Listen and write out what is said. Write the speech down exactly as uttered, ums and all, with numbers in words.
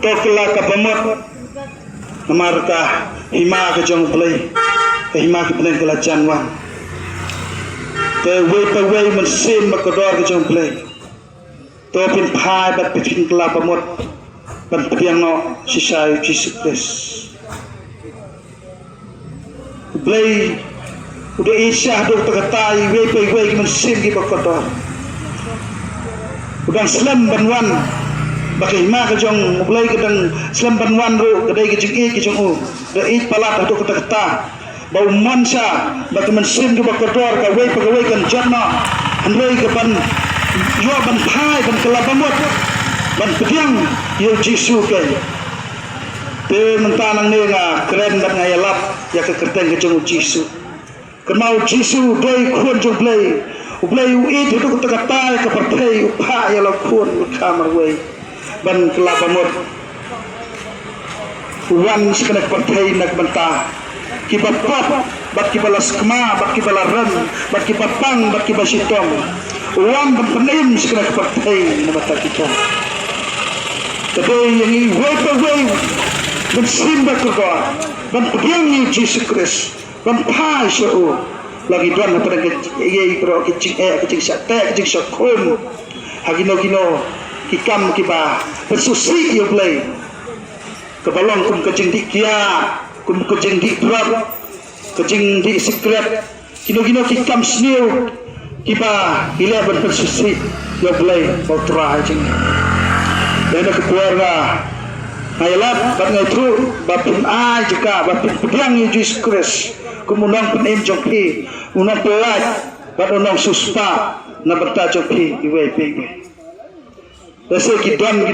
To kylla ka bamut. Namar ka hima ka jong U Blei, ka hima ki bneng ka la jan wan. Te uwei pa uwei u mynsiem bakordor ka jong U Blei, to phin phai bad phin kylla bamut ban pdiang noh shisha ïa U Jisu Khrist. U Blei u da ïeit shah haduh katta katta ïa iwei pa iwei ki mynsiem kiba kordor. U dang slem ban wan, ba ka hima ka jong U Blei ka dang slem ban wan ruh, ka dei ka jingïeit ka jong u. U da ïeit palat haduh katta katta, ba u mon shah ba ki mynsiem kiba kordor kawei pa kawei kan jot noh. Hynrei ka ban ïoh ban phai ban kylla bamut ban pdiang ïa U Jisu keiñ. Te mynta nangne nga kren bad nga ïalap ïa ka kyrteng ka jong U Jisu. Kynmaw, U Jisu u dei u Khun jong U Blei. U Blei u ïeit haduh katta katta ïa ka pyrthei, u phah ïa la u Khun u kha marwei ban kylla bamut. U wan sha kane ka pyrthei na ka bynta kiba pop bad kiba la skma bad kiba la rem bad kiba pang bad kiba shitom. U wan ban pynim sha kane ka pyrthei na ka bynta kita. Ka dei ïa ngi uwei pa uwei ban mynsiem bakordor ban pdiang ïa U Jisu Khrist, ban phai sha u. La ngi don hapdeng ka ïing baroh, ka jingeh, ka jingshah teh, ka jingshah khum, ha kino kino ki kam kiba pynsngewsih ïa U Blei, kaba long kum ka jingdih kiad, kum ka jingdih drok, ka jingdih sikret, kino kino ki kam sniew kiba ngi leh ban pynsngewsih ïa U Blei ba U Trai jong ngi. Dei na ka por nga, nga ïalap bad nga ïathuh ba phin ai jaka, ba phin pdiang ïa U Jisu Khrist kum u nongpynim jong phi, u nongpyllait bad u nongsiewspah na bynta jong phi iwei pa iwei. Lehse ki don